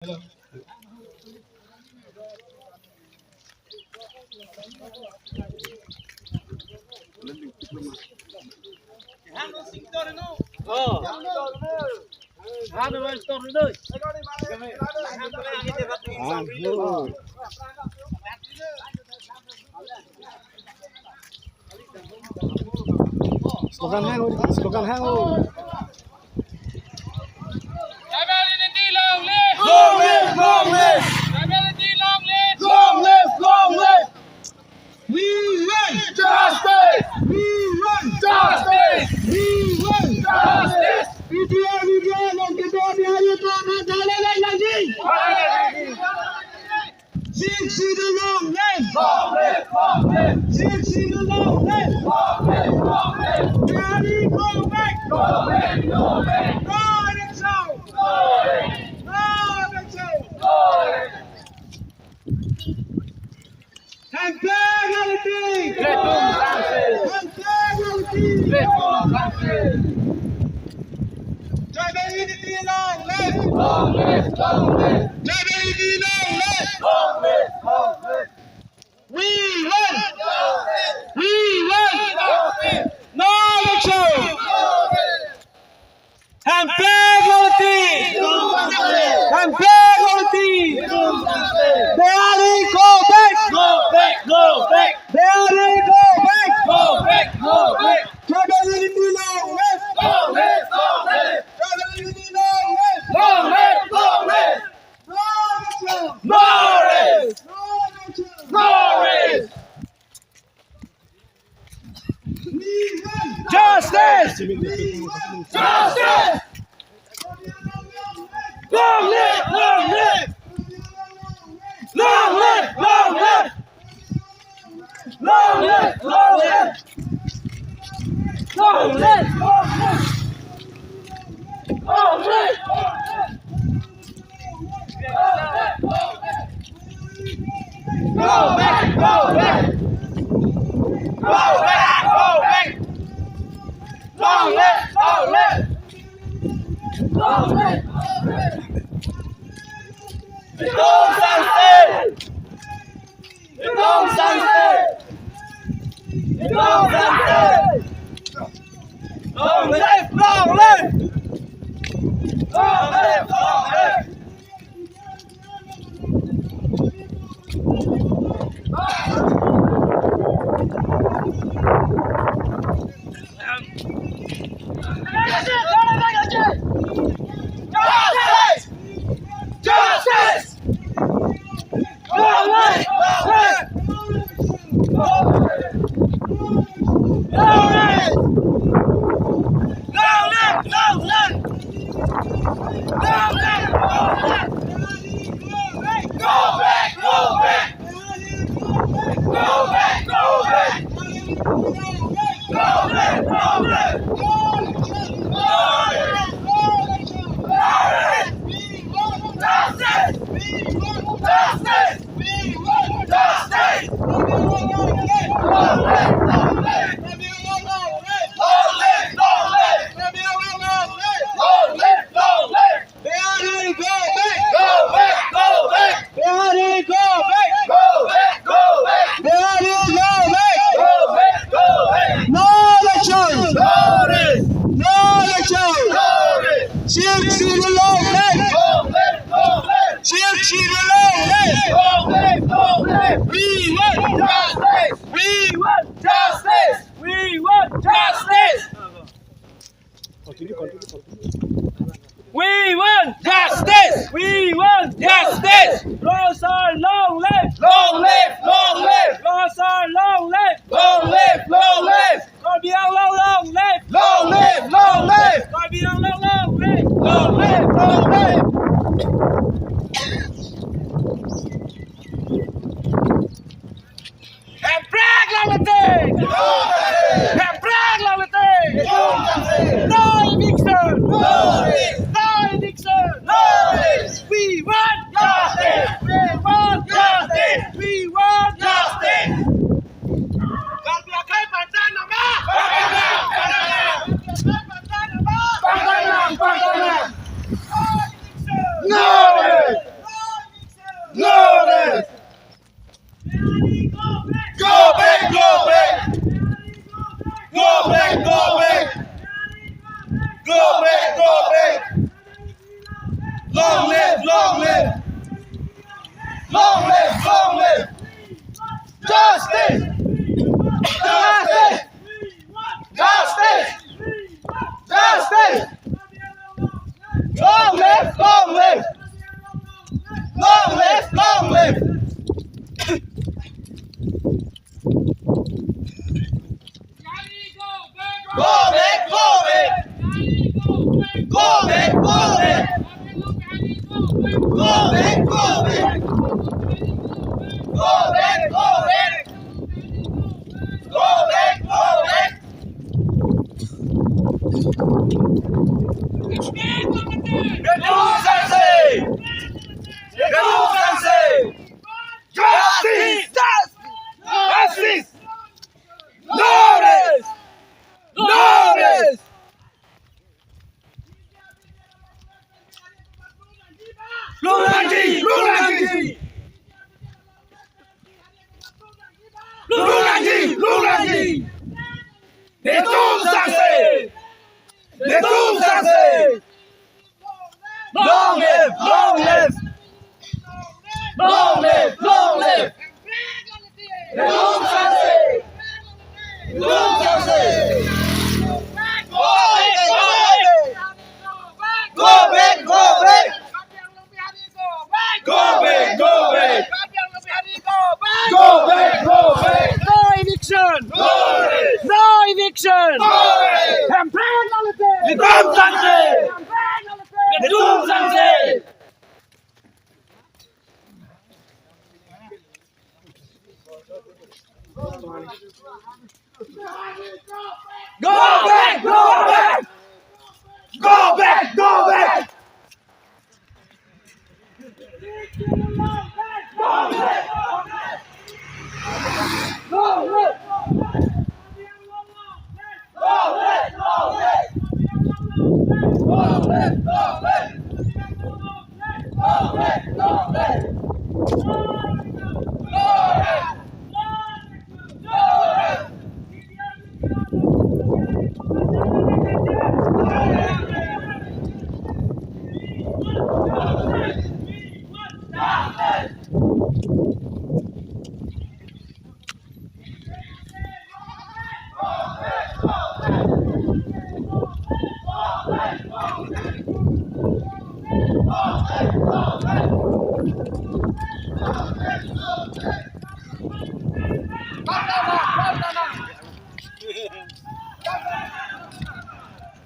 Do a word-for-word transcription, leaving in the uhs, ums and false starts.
Slogan hang, slogan hang. Tribal unity long live! Long live, long live! Tribal unity long live! Long live, long live! We want justice! We want justice! We want justice! P T I, P T I, long live Bihari, long live Bihari, long live! Sixth Schedule long live! Long live, long live! Sixth Schedule long live! Long live, long live! Bihari go back! Go back, go back! No election! No election! No election! No election! Hemphrek long live! Hemphrek long live! Tribal unity long live! Long live, long live! Tribal unity long live! Long live, long live! We want! We want! No election! Hemphrek long live! Hemphrek long live! Bihari go back! Go back, go back! Bihari go back! Go back, go back! Tribal unity long live! Long live, long live! Tribal unity long live! Long live, long live! No election! No election! No election! Justice! Justice! Long live! Long live! Long live! Long live! Long live! Long live! Long live! Long live! Long live! Go back! Go back! Go back! Go back! Long live! Long live! Long live! Long live! Long live! Long live! Long live! Long live! Long live! Long live! Justice! Justice! Long live! Long live! Long live! Long live! Long live! Long live! Long live! Go back! Go back! Go back! Go back! Go back! Go back! Go back! Justice! We want justice! We want justice! Long live, long live! Long live, long live! Long live, long live! Long live, long live! Long live, long live! Bihari go back! Go back, go back! Bihari go back! Go back, go back! Bihari go back! Go back, go back! No election! No rest! No election! No rest! Sixth Schedule long live! Long live, long live! Sixth Schedule long live! Long live, long live! We want justice! We want justice! We want justice! Continue, continue, continue. We want justice! We want justice! Rongso long live! Long live, long live! Rongso long live! Long live, long live! Karbi Anglong long live! Long live, long live! Karbi Anglong long live! Long live, long live! Hemprek long live! Hemprek long live! No eviction! No eviction! No eviction! Go back, go back. Go back, go back. Go back, go back. Long live, long live. Long live, long live. Justice. Justice. Justice. Justice. Long live, long live. Long live, long live. Go back, go back. Go back, go back. Go back, go back. Go back, go back. Go back, go back. Betul saksi. Betul saksi. Justice! Justice! Justice! No rest! No rest! Lulangji! Lulangji! Lulangji! Lulangji! Netum saksi! Netum saksi! Long live! Long live! Long live! Long live! Netum saksi! Netum saksi! Go back! Go back! Go back! Go back! Go back! Go back! Go back! Go back! Go back! No eviction! No rest! No eviction! No rest! Hemprek nolite! Netum saksi! Hemprek nolite! Netum saksi! Go back! Go back! Go back! Go back!